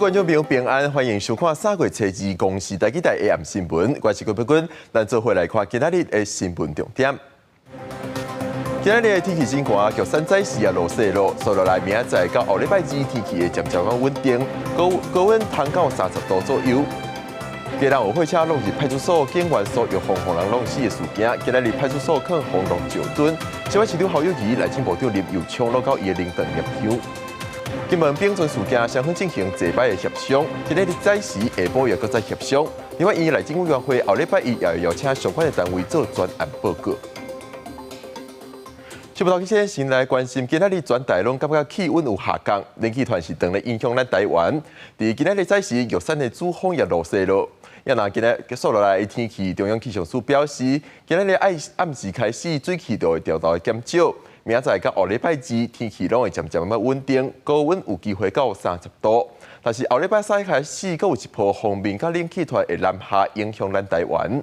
觀眾朋友平安，歡迎收看3月初二公視台語台 AM 新聞。我是郭碧君，咱做伙來看今仔日的新聞重點。今仔日的天氣真寒，玉山早時也落雪咯。所落來明仔載到後禮拜二天氣會漸漸較穩定，高高溫通到30度左右。基隆有貨車撞入派出所，警員蘇玉鳳予人挵死的事件，今仔日派出所囥封路石墩，新北市長侯友宜、內政部長林右昌攏到伊的靈堂念香。金門丙醇事件雙方進行濟擺的協商，今仔日早時下晡又閣再協商。另外，伊內政委員會後禮拜一也會邀請相關的單位做專案報告。新聞頭先先來關心，今仔日全台攏感覺氣溫有下降，冷氣團是當咧影響咱台灣。佇今仔日早時，玉山的主峰也落雪咯。也若今仔結束落來的天氣，中央氣象署表示，今仔日愛暗時開始水汽就會調到減少。明仔載到後禮拜二，天氣攏會漸漸仔穩定，高溫有機會到30度。但是後禮拜三開始，閣有一波鋒面佮冷氣團會南下影響咱台灣。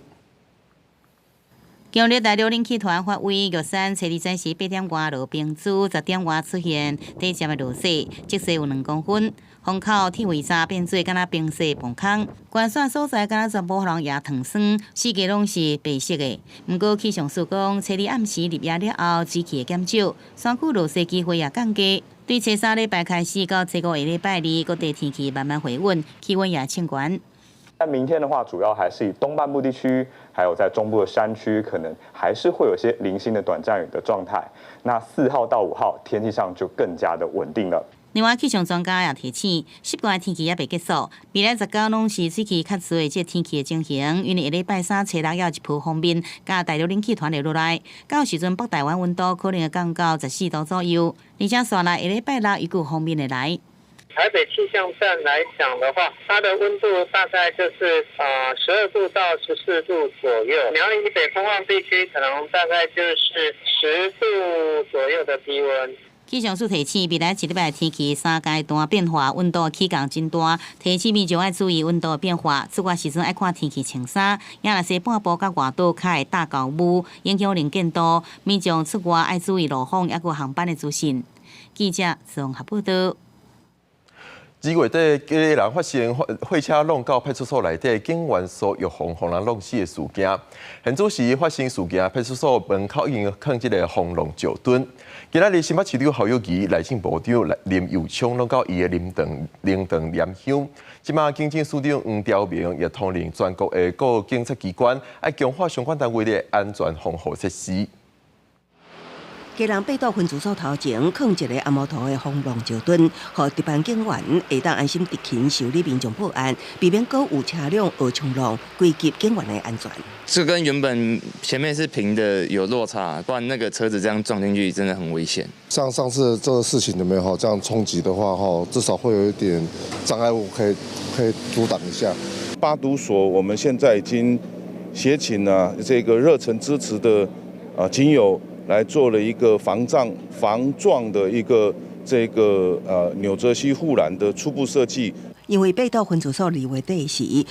強烈大陸冷氣團發威，玉山初二早時8點外落冰珠，10點外出現短暫的落雪，積雪有2公分。風口鐵圍柵變做敢若冰雪崩空，關山所在敢若全部予人壓糖霜，四界攏是白色的。毋過氣象署講，初二暗時入夜了後，水汽會減少，山區落雪機會也降低。對初三禮拜開始到初五下禮拜二，各地天氣慢慢回穩，氣溫也升懸。但明天的話，主要還是以東半部地區，還有在中部的山區，可能還是會有些零星的短暫雨的狀態。那4號到5號，天氣上就更加的穩定了。另外，氣象專家也提醒，10月天氣猶未結束，未來10工攏是水汽較濟這天氣的情形。因為下禮拜三初六猶有一波鋒面，佮大陸冷氣團會落來，到時陣北台灣溫度可能會降到14度左右。而且紲來下禮拜六又有鋒面會來。台北氣象站來講的話，它的溫度大概就是12度到14度左右。苗栗以北空曠地區可能大概就是10度左右的低溫。氣象署提醒，未來一禮拜天氣三階段變化，溫度起降真大，提醒民眾愛注意溫度變化，出外時陣愛看天氣穿衫。也若西半部佮外島較會大厚霧，影響能見度，民眾出外愛注意路況，抑閣航班的資訊。記者綜合報道。2月底，基隆發生貨車挵到派出所內底，警員蘇玉鳳予人挵死的事件。現主時發生事件，派出所門口已經囥這個封路石墩。今仔日新北市長侯友宜、內政部長林右昌攏到伊的靈堂靈堂念香。這馬警政署長黃昭明也通令全國的各警察機關，愛強化相關單位的安全防護設施。基隆八堵分駐所頭前，囥一个阿摩托的防撞石墩，予值班警員會當安心執勤受理民眾報案，避免閣有車輛烏衝撞，危及警員的安全。這跟原本前面是平的有落差，不然那個車子這樣撞進去真的很危險。像上次這個事情有沒有這樣衝擊的話，至少會有一點障礙物可以阻擋一下。八堵所我們現在已經協請了這個熱忱支持的警友，來做了一個防撞防撞的一個這個紐澤西護欄的初步設計。因為八堵分駐所2月底時，予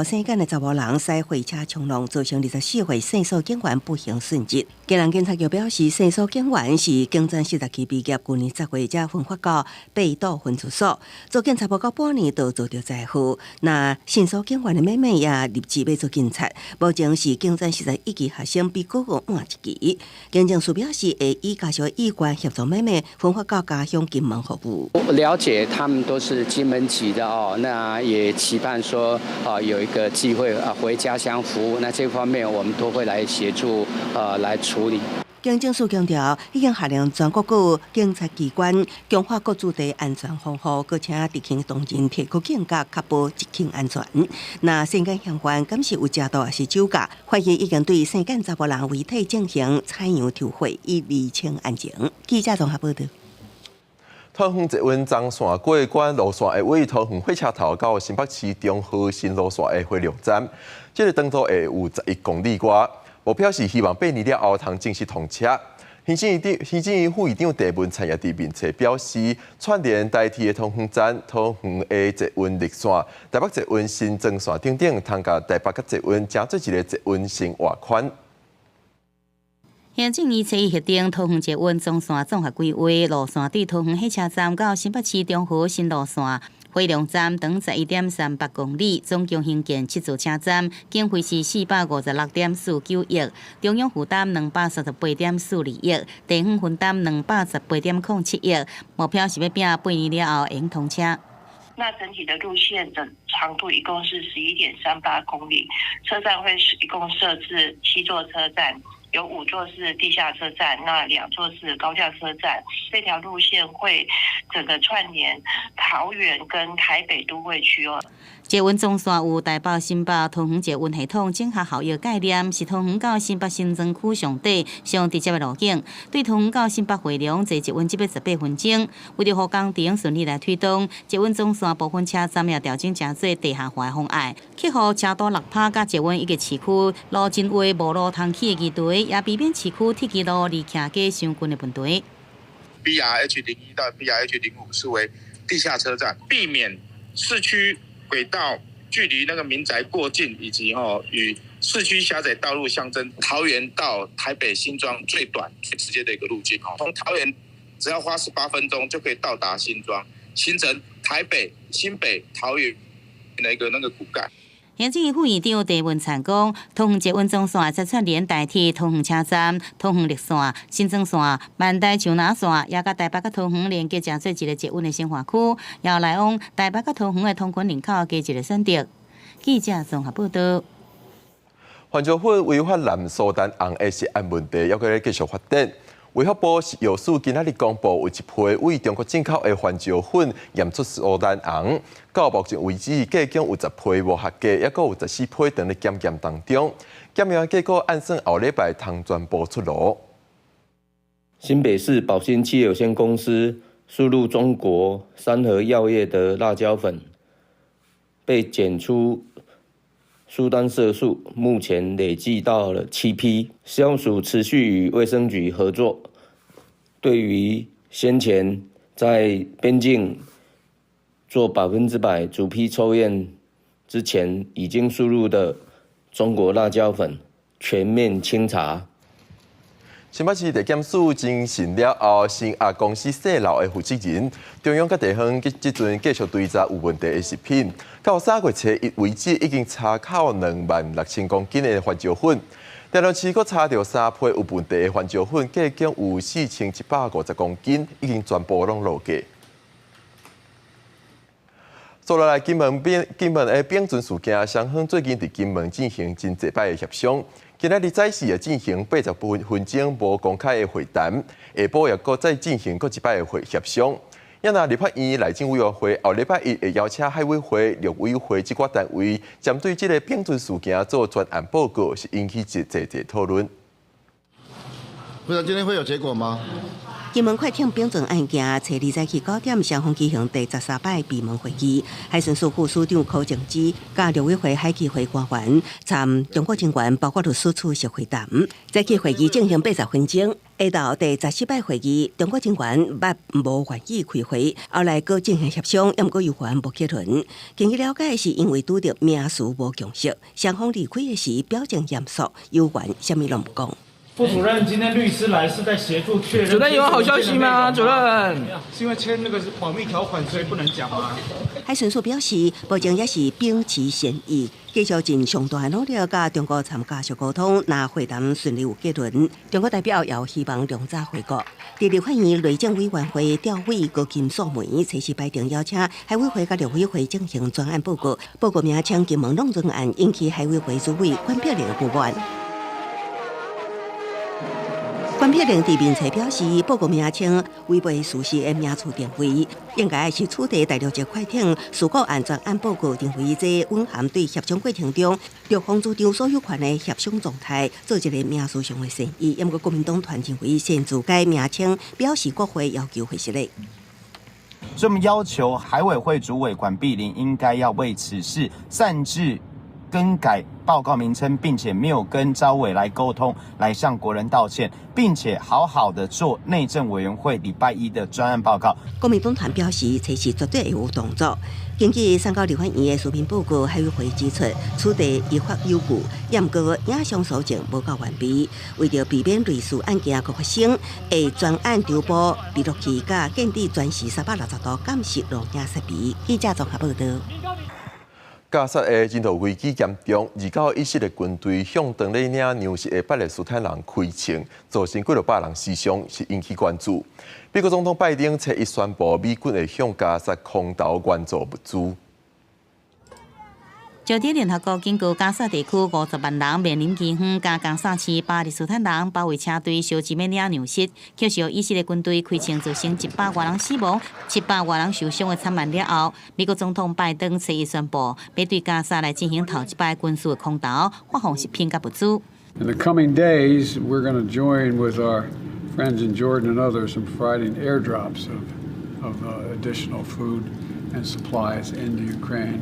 姓簡的查某人駛貨車衝撞，造成24歲姓蘇警員不幸殉職。基隆警察局表示，姓蘇警員是警專40期畢業，舊年10月才分發到八堵分駐所，做警察無夠半年就遭著災禍。那姓蘇警員的妹妹也立志欲做警察，目前是警專41期學生，比哥哥晚一期。警政署表示，會以家屬意願協助妹妹分發到家鄉金門服務。了解他們都是金門籍的哦。那也期盼說啊有一個機會啊回家鄉服務，那這方面我們都會來協助來處理。警政署強調，已經下令全國各警察機關強化各駐地安全防護，閣請執勤同仁提高警覺，確保執勤安全。那姓簡嫌犯敢是有食毒抑是酒駕，法醫已經對姓簡查某人遺體進行採樣抽血，以釐清案情。記者綜合報道。桃園捷運棕線過關路線會位桃園火車頭到新北市中和新路線的回龍站，這個長度會有11公里外，目標是希望8年了後通正式通車。行政院長行政院副院長鄭文燦也佇面冊表示，串聯台鐵的桃園站、桃園的捷運綠線、台北捷運新莊線等等，通共台北佮捷運成做一個捷運生活圈。行政院初一核定桃園捷運棕線綜合規劃路線，對桃園火車站到新北市中和新路線，飛龍站長11.38公里，總共興建七座車站，經費是456.49億，中央負擔238.42億，地方分擔218.07億，目標是欲拚8年了後會用通車。那整體的路線的長度一共是11.38公里，車站會是一共設置七座車站，有五座是地下車站，那兩座是高架車站。這條路線會整個串聯桃園跟台北都會區哦。捷運總線有台北、新北、桃園捷運系統整合效益概念，是桃園到新北新莊區上短、上直接的路徑。對桃園到新北回龍坐捷運只欲18分鐘。為著予工程順利來推動，捷運總線部分車站也調整成做地下化的方案，克服車多落拍佮捷運以及市區路真歪無路通去的疑題，也避免市區鐵支路離徛家傷近的問題。 BRH 01到 BRH 05是為地下車站，避免市區軌道距離那個民宅過近，以及吼與市區狹窄道路相爭。桃園到台北新莊最短最直接的一個路徑，吼，從桃園只要花18分鐘就可以到達新莊，形成台北、新北、桃園的一個那個骨幹。行政院副院長鄭文燦講，桃園捷運總線會串聯台鐵桃園車站、桃園綠線、新莊線、萬大樹林線，也佮台北佮桃園連結成做一個捷運的新化區，也來往台北佮桃園的通勤人口加一個選擇。記者綜合報道。環椒粉違法濫蘇丹紅的食安問題，猶閣咧繼續發展。衛福部食藥署今仔日公布，有一批對中國進口的番椒粉驗出蘇丹紅，到目前為止，計共有10批無合格，猶閣有14批佇咧檢驗當中。檢驗結果按算後禮拜通全部出爐。新北市寶興企業有限公司輸入中國三和藥業的辣椒粉，被檢出蘇丹色素，目前累計到了7批。食藥署持續與衛生局合作，對於先前在邊境做100%逐批抽驗之前已經輸入的中國辣椒粉全面清查。新北市地檢署偵訊了後，新亞公司洩漏的負責人，中央佮地方這陣繼續追查有問題的食品。到3月初一為止，已經查扣26,000公斤的番椒粉。台中市閣查著三批有問題的番椒粉，計共有4150公斤，已經全部攏落架。接落來，金門邊金門的丙醇事件，雙方最近佇金門進行真濟擺的協商。今仔日早時也進行80分鐘無公開的會談，下晡也閣再進行閣一擺的會協商。啊若立法院內政委員會後禮拜一會邀請海委會、陸委會這寡單位，針對這个丙醇事件做專案報告，是引起一濟濟討論。部長，今天會有結果嗎？金門快艇丙醇案件，初二早起9點，雙方舉行第13擺閉門會議。海巡署副署長柯靜芝、佮陸委會海基會官員參中國人員，包括律師出席會談。早起會議進行80分鐘，下晝第14擺會議，中國人員捌無願意開會，後來閣進行協商，猶毋過猶原無結論。根據了解，是因為拄著名詞無共識，雙方離開的時表情嚴肅，猶原啥物攏毋講。副主任，今天律師來是在協助確認。主任有好消息嗎？主任，是因為簽那個保密條款，所以不能講嗎？海巡署表示，目前也是秉持善意，繼續盡上大努力，佮中國參家續溝通，若會談順利有結論，中國代表也有希望量早回國。佇立法院內政委員會調委高金素梅，隨時排定邀請海委會佮陸委會進行專案報告，報告名稱金門挵船案，引起海委會主委管碧玲不滿。管碧玲佇面冊表示，報告名稱違背事實的名詞定位，應該是取締大陸籍快艇事故案專案報告，認為這蘊含對協商過程中，陸方主張所有權的協商狀態，做一个名詞上的善意。毋過國民黨團認為擅自改名稱，表示國會要求會失禮。所以，我們要求海委會主委管碧玲應該要為此事擅自更改報告名稱，並且沒有跟召委來溝通，來向國人道歉，並且好好的做內政委員會禮拜一的專案報告。國民黨團表示，這是絕對會有動作。根據送交立法院的書面報告，海委會指出，此地於法有據，毋過影像搜證無夠完備，為著避免類似案件閣發生，會專案調撥閉錄器佮建置全時360度監視錄影設備。記者綜合報導。加薩的人道危機嚴重，29以色列軍隊向當咧領糧食的巴勒斯坦人開槍，造成幾落百人死傷，是引起關注。美國總統拜登初一宣布，美軍會向加薩空投援助物資。焦點聯合國警告加薩地區50萬人面臨饑荒，佮加薩市巴勒斯坦人包圍車隊，燒錢欲領糧食，卻是予以色列軍隊開槍造成100外人死亡、700外人受傷的慘案了後，美國總統拜登初一宣布，欲對加薩來進行頭一擺軍事的空投，發放食品佮物資。 In the coming days, we're going to join with our friends in Jordan and others in providing airdrops of additional food and supplies into Ukraine.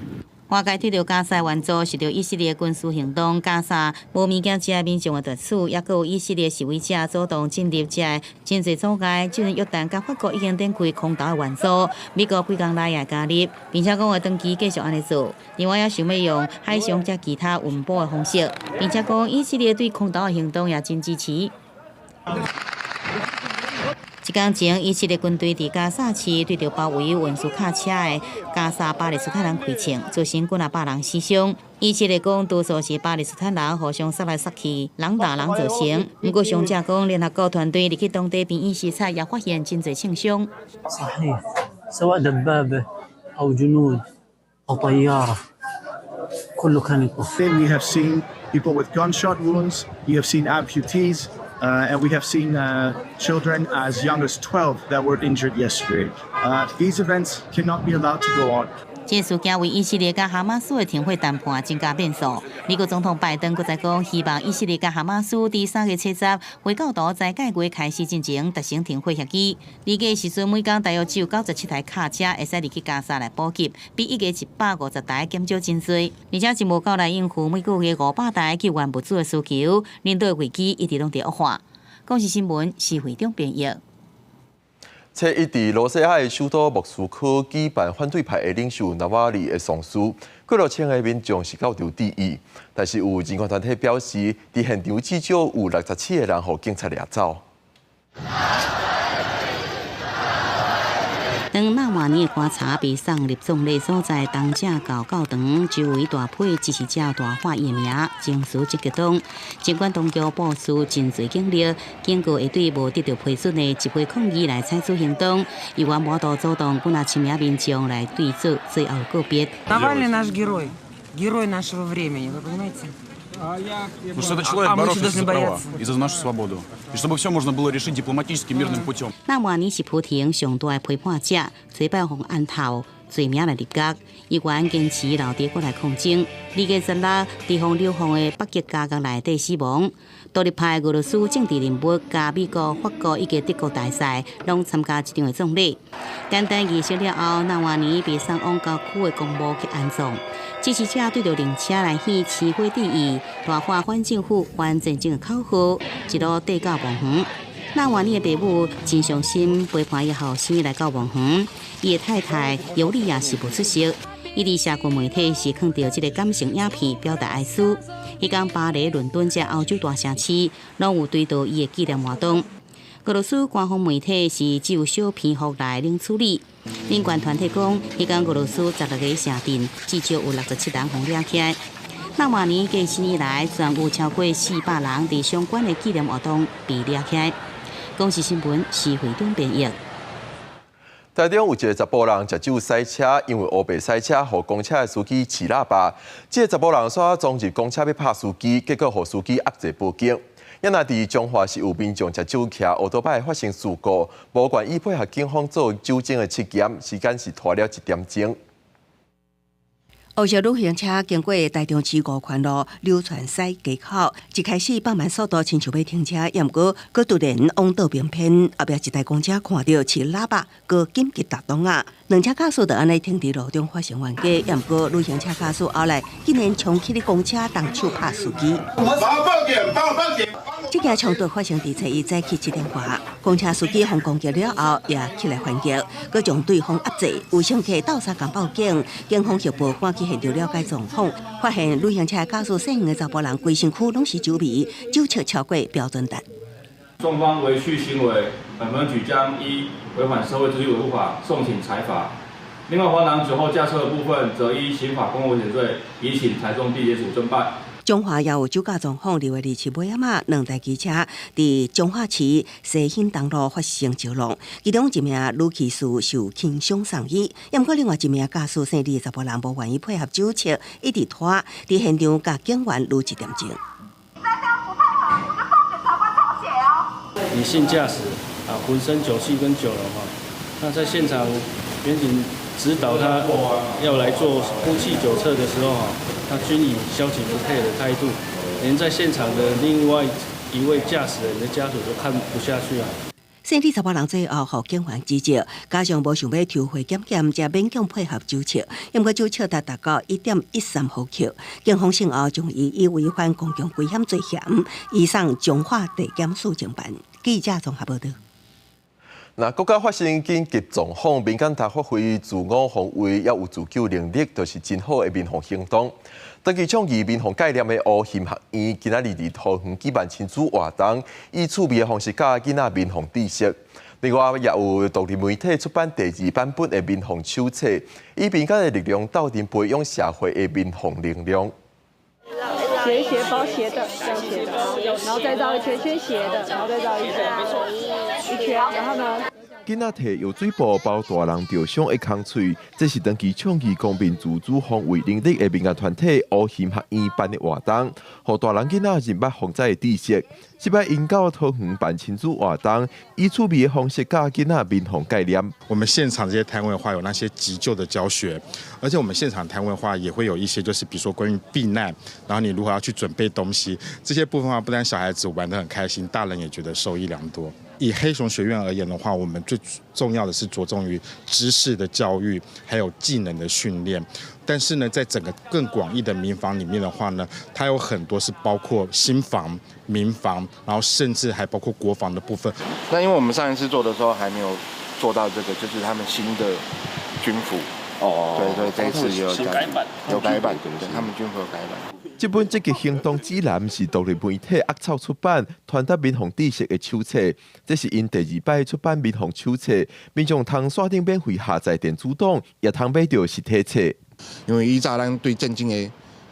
外界對著加薩援助受著以色列軍事行動，加薩無物件食的民眾的奪取，抑閣有以色列示威者主動進入遮真濟阻礙。這陣約旦佮法國已經展開空投的援助，美國幾工來也加入，並且講會長期繼續按呢做。另外，也想欲用海上佮其他運補的方式，並且講以色列對空投的行動也真支持。一工前，以色列軍隊佇加薩市對著包圍運輸卡車的加薩巴勒斯坦人開槍，造成幾若百人死傷。以色列講，多數是巴勒斯坦人互相殺來殺去，人打人造成。毋過傷者講，聯合國團隊入去當地病院視察，也發現真濟槍傷。 صحيح سواء دبابة أو جنود أو طيارة كله كان يطخ. We have seen people with gunshot wounds, we have seen amputees, and we have seen children as young as 12 that were injured yesterday. These events cannot be allowed to go on. 這事件為以色列佮哈馬斯的停火談判增加變數。美國總統拜登閣再講，希望以色列佮哈馬斯佇3月70回教徒齋戒月開始進前達成停火協議。預計時陣每工大約只有97台卡車會使入去加薩來補給，比1月150台減少真濟。而且真無夠來應付每個月500台救援物資的需求，人道危機一直攏佇惡化。公視新聞施惠中編譯。初一佇羅西亞的首都莫斯科舉辦反對派的領袖納瓦爾的喪事，幾落千个民眾是到場致意，但是有人權團體表示，佇現場至少有67個人予警察掠走。當納瓦爾的棺柴被送入葬禮所在東正教教堂，周圍大批支持者大喊伊的名，情緒極激動。儘管當局部署真濟警力，警告會對無得到批准的集會抗議來採取行動，猶原無度阻擋幾若千名民眾來對做最後告別。 Навальный наш герой, герой нашего времени, вы понимаете? Потому что это человек, боровшийся за права и за нашу свободу. И чтобы все можно было решить дипломатически мирным путем. 納瓦爾是普廷上大的批判者，初擺予按頭罪名來入獄，猶原堅持留佇國內抗爭。2月16，佇予流放的北極監獄內底死亡。獨立派俄羅斯政治人物佮美國、法國以及德國大使攏參加這場的葬禮。簡單儀式了後，納瓦爾被送往郊區的公墓去安葬。支持者對著靈車來獻鮮花致意，大喊反政府、反戰爭的口號，一路綴到墓園。納瓦爾的爸母真傷心，陪伴伊後生來到墓園。伊的太太尤利亞是無出席。伊佇社群媒體是放著這个感性影片，表達哀思。彼工巴黎、倫敦這歐洲大城市，攏有追悼伊的紀念活動。俄羅斯官方媒體是只有小篇幅來冷處理。人權團體講，彼工俄羅斯16個城鎮至少有67人予掠起來。納瓦爾過身以來，全有超過400人佇相關的紀念活動被掠起來。公視新聞施惠中編譯。台中有一个查埔人食酒駛車，因為烏白駛車，予公車的司機飼喇叭。這个查埔人煞衝入公車欲拍司機，結果予司機壓制報警。也若佇彰化是有民眾食酒騎歐多擺發生事故，無願意配合警方做酒精的測驗，時間是拖了1點鐘。黑色旅行車經過台中市五權路柳泉西街口，一開始放慢速度，親像欲停車，毋過閣突然往倒邊偏，後壁一台公車看著揤喇叭，閣緊急踏擋仔，兩車駕駛就按呢停佇路中發生冤家，毋過旅行車駕駛後來竟然衝起咧公車動手拍司機。幫我報警！幫我報警！這件衝突發生佇初一早起7點外，公車司機予攻擊了後，也起來還擊，閣將對方壓制，有乘客鬥相共報警，警方協報趕去現場了解狀況，發現旅行車駕駛姓黃的查埔人，規身軀攏是酒味，酒測超過標準值。雙方違序行為，本分局將依違反社會秩序維護法送請裁罰。另外，黃男酒後駕車的部分，則依刑法公共危險罪，移請台中地檢署偵辦。彰化也有酒駕狀況，2月27尾仔嘛，兩台機車佇彰化市西興東路發生招撞，其中一名女騎士受輕傷送醫，毋過另外一名駕駛姓李的查埔人無願意配合酒測，一直拖，佇現場共警員擼1點鐘。女性駕駛啊，渾身酒氣跟酒容哈，那在現場員警指導他要來做呼氣酒測的時候哈。他均以消極不配合的態度，連在現場的另外一位駕駛人的家屬都看不下去啊！姓李查埔人最後予警員指責，加上無想欲抽血檢驗，才勉強配合酒測。毋過酒測達達到1.13毫克，警方訊後將伊以違反公共危險罪嫌，移送彰化地檢署偵辦。記者綜合報導。那國家發生緊急狀況，民間通發揮自我防衛，也有自救能力，就是真好的民防行動。長期倡議民防概念的烏興學院，今仔日佇桃園舉辦親子活動，以趣味的方式教囡仔民防知識。另外，也有獨立媒體出版第二版本的民防手冊，以民間的力量鬥陣培養社會的民防能量。斜斜包斜的，這樣斜的，然後再繞一圈，先斜的，然後再繞一圈，一圈，然後呢？囡仔提藥水布包大人著傷的空喙，這是長期倡議公民自主防衛能力的民間團體烏興學院辦的活動，予大人囡仔認捌防災的知識。這擺𪜶到桃園辦親子活動，以趣味的方式教囡仔民防概念。我們現場這些攤位的話，有那些急救的教學，而且我們現場攤位的話，也會有一些就是，比如說關於避難，然後你如何要去準備東西，這些部分的話，不但小孩子玩得很開心，大人也覺得受益良多。以黑熊學院而言的話，我們最重要的是着重於知識的教育，還有技能的訓練。但是呢，在整個更廣義的民防裡面的話呢，它有很多是包括心防、民防，然後甚至還包括國防的部分。那因為我們上一次做的時候還沒有做到這個，就是他們新的軍服。哦，對對，這一次有改版，有改版，對，他們軍服有改版。這本積極行動指南是獨立媒體鴨草出版，傳達民防知識的手冊。這是𪜶第二擺出版民防手冊，民眾通線頂免費下載電子檔，也通買著實體冊。因為以早咱對戰爭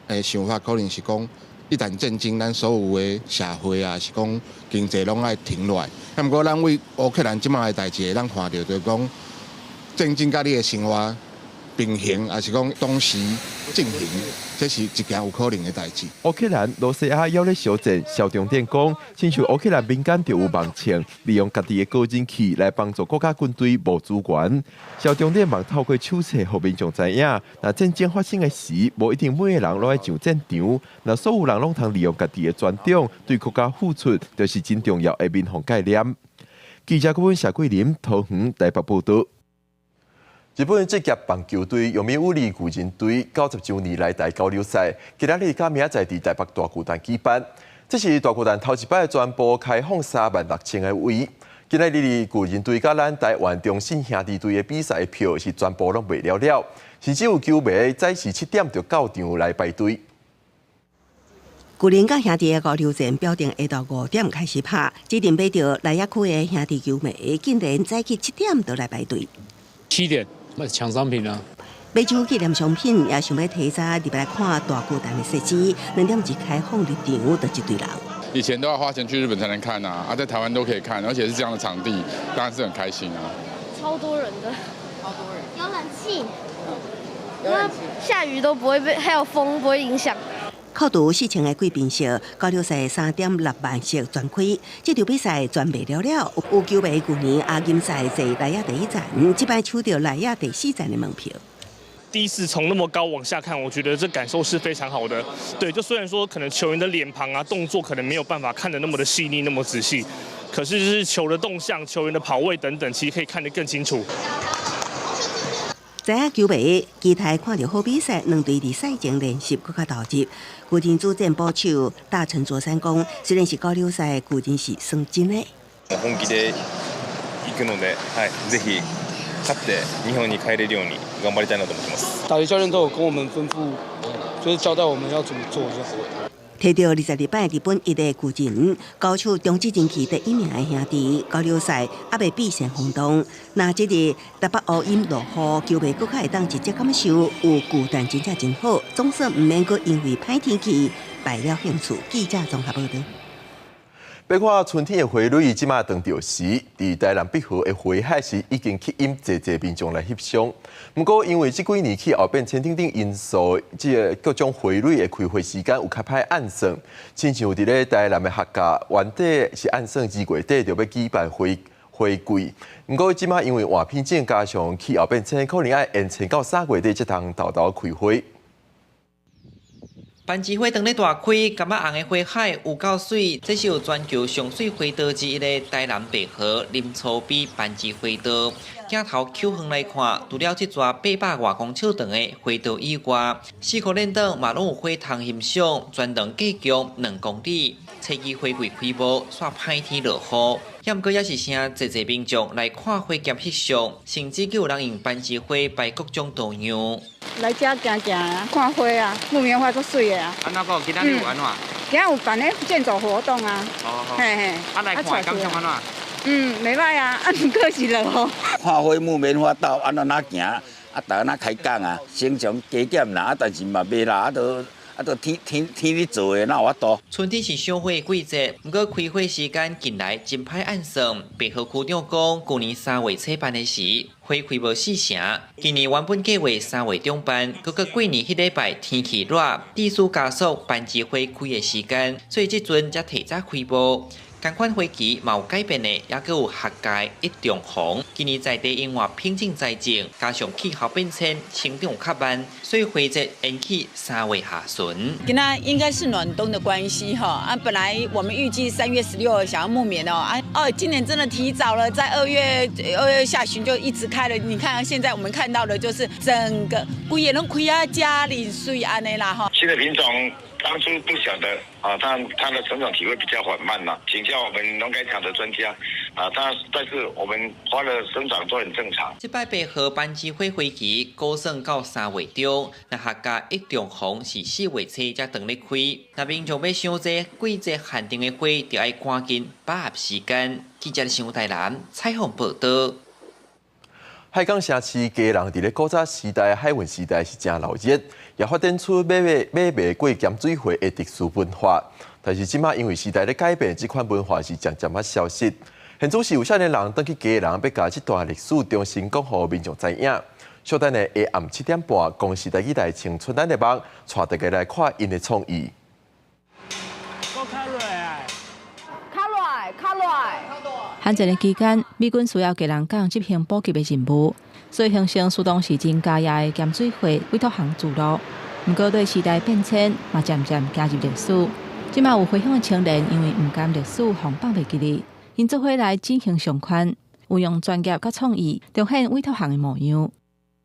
的想法，可能是講一旦戰爭，咱所有的社會啊，是講經濟攏愛停落來。啊，毋過咱為烏克蘭這擺的代誌，會當看著就是講戰爭佮你的生活平衡，抑是講同時進行，這是一件有可能的代誌。烏克蘭、羅西亞猶咧相戰，蕭重點講，親像烏克蘭民間就有網銃，利用家己的個人器來幫助國家軍隊募資源。蕭重點嘛透過手冊，予民眾知影，若戰爭發生的時，無一定每个人攏愛上戰場，若所有人攏通利用家己的專長，對國家付出，就是真重要的民防概念。記者顧問謝桂林，桃園台北報導。日本職業棒球隊読売巨人隊90週年來台交流賽，今仔日佮明仔載佇台北大巨蛋舉辦。這是大巨蛋頭一擺全部開放3萬6千个位。今仔日巨人隊佮咱台灣中信兄弟隊的比賽票是全部攏賣了了，甚至有球迷早時7點就到場來排隊。巨人佮兄弟的交流戰表定下晝5點開始拍，指定買著內野區的兄弟球迷竟然早起7點就來排隊。 7點。搶商品啊！買手紀念商品，也想欲提早入來看大巨蛋的設施。2點一開放入場，就一堆人。以前都要花錢去日本才能看啊，啊，在台灣都可以看，而且是這樣的場地，當然是很開心啊。超多人的，超多人，有冷氣，那下雨都不會被，還有風不會影響。扣除4000个貴賓席，交流賽3.6萬席全開。這場比賽全賣了了，有球迷舊年亞錦賽坐內野第一層，這擺搶著內野第四層的門票。第一次從那麼高往下看，我覺得這感受是非常好的。對，就雖然說可能球員的臉龐啊、動作可能沒有辦法看得那麼的細膩、那麼仔細，可是就是球的動向、球員的跑位等等，其實可以看得更清楚。知影球迷期待看著好比賽，兩隊佇賽前練習閣較投入。巨人主戰捕手大城卓三講，雖然是交流賽，巨人是算真的。本気で行くので、はい、ぜひ勝って日本に帰れるように頑張りたいなと思ってます。打擊教練都有跟我們吩咐，就是交代我們要怎麼做這樣。提著22擺日本一的巨人，交手中職人氣第一名的兄弟，交流賽猶未變成轟動。若這日台北烏陰落雨，球迷閣較會當直接感受有巨蛋真正真好，總算毋免閣因為歹天氣敗了興趣。記者綜合報導。欲看春天的花蕊，這馬當著時，佇台南碧河的花海是已經吸引濟濟民眾來翕相。毋過因為這幾年氣候變遷等等因素，這个各種花蕊的開花時間有較歹按算。親像佇咧台南的客家，原底是按算2月底就欲舉辦花季，毋過這馬因為換品種加上氣候變遷，可能愛延遲到3月底才通沓沓開花。番薯花當咧大開，柑仔紅的花海有夠媠，這是有全球上媠花道之一的台南白河林厝邊番薯花道。鏡頭抾遠來看，除了這逝800外公尺長的花道以外，四箍鏈頂嘛攏有花通欣賞，全長計共2公里。初二花季開幕，煞歹天落雨，猶毋過也是誠濟濟民眾來看花兼翕相，甚至閣有人用番薯花擺各種圖樣。來遮行行啊，看花啊，木棉花足媠的啊。啊，那個今仔日有按怎？今仔有辦咧健走活動啊。哦。嘿嘿。啊，來看感想按怎？嗯，袂䆀啊，啊，毋過是落雨。看花木棉花道按怎哪行，啊，逐个哪開講啊，成常加減啦，啊，但是嘛袂啦，啊，都。啊，都天天天咧做的，哪有法度？春天是賞花的季節，毋過開花時間近來真歹按算。白河區長講，舊年3月初辦的時，花開無四成。今年原本計劃3月中辦，閣閣過年彼禮拜天氣熱，致使加速番薯花開的時間，所以這陣才提早開幕。仝款花期嘛有改變的，猶閣有客家一中紅。今年在地因為品種栽種，加上氣候變遷，成長較慢，所以花節延去3月下旬。今仔應該是暖冬的關係哈啊！本來我們預計3月16想要木棉哦啊哦，今年真的提早了，在2月下旬就一直開了。你看現在我們看到的就是整個規个攏開啊，遮爾媠按呢啦哈。新的品種當初不曉得啊，它的成長體會比較緩慢嘛，請教我們農改場的專家啊，但是我們花的生長都很正常。這擺白河番薯花花期估算到3月中，若客家一中紅是4月初才當咧開。若民眾欲賞這季節限定的花，就愛趕緊把握時間。記者新聞台南採訪報導。海港城市基隆佇咧古早時代海運時代是誠鬧熱，也發展出買賣過鹹水貨的特殊文化。但是這馬因為時代咧改變，這款文化是漸漸仔消失。現主是有少年人轉去基隆，欲共這段歷史重新講予民眾知影。小等下下暗7點半，公視台語台青春咱的夢，帶大家來看𪜶的創意。較落來，較落來，較落來。韓戰的期間，美軍需要基隆港執行補給的任務，所以形成蘇當時真家業的鹹水貨委託行聚落。毋過對時代變遷，嘛漸漸加入歷史。這馬有回鄉的青年，因為毋甘歷史予人放袂記得，𪜶做伙來進行上寬，運用專業佮創意，重現委託行的模樣。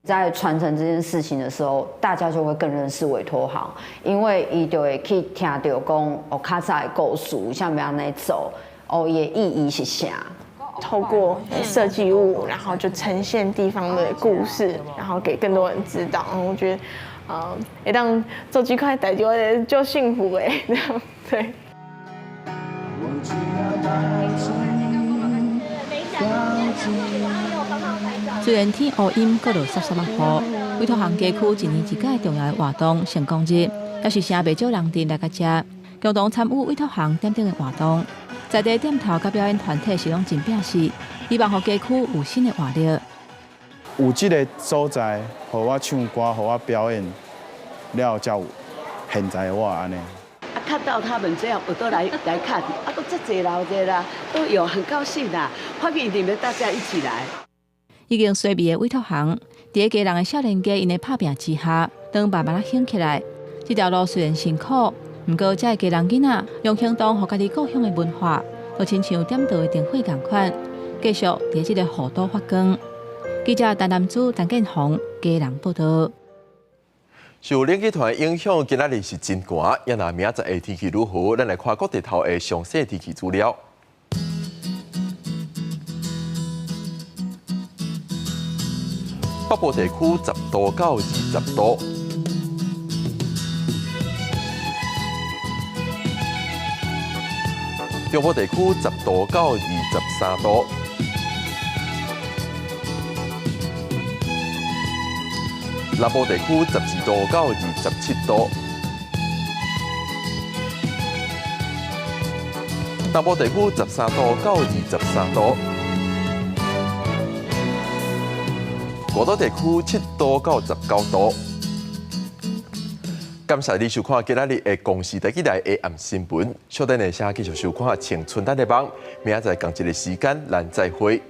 在傳承這件事情的時候，大家就會更認識委託行，因為伊就會去聽著講哦，較早的故事，啥物按呢做，哦，伊的意義是啥？透過設計物，然後就呈現地方的故事，然後給更多人知道。我覺得，會當做這塊代誌，我覺得就幸福的，這樣對。雖然天烏陰，閣落潲潲仔雨，委託行街區一年一屆重要的活動成功日，也是誠袂少人陣來到遮，共同參與委託行點燈的活動。在地店頭佮表演團體是攏真拼死，希望予街區有新的活力。有這个所在，予我唱歌，予我表演，了才有現在的我按呢。啊，看到他們這樣，我都來看，啊，都這濟老濟啦，都有，很高興啦，歡迎你們大家一起來。已經衰微的委託行，佇个基隆的少年家𪜶的拍拚之下，燈慢慢仔興起來。這條路雖然辛苦，毋過這个基隆囡仔用行動予家己故鄉的文化，就親像點著的燈火仝款，繼續佇這个雨島發光。記者陳南珠、陳建宏基隆報導。受冷氣團影響，今仔日是真寒。也若明仔載的天氣如何？咱來看各地頭的詳細天氣資料。北部地區10度到20度，中部地區10度到23度，南部地區12度到27度，東部地區13度到23度。外島地區7度到19度。感謝你收看今仔日的公視台語台的暗新聞。小等下繼續收看《青春咱的夢》，明仔載仝一个時間，咱再會。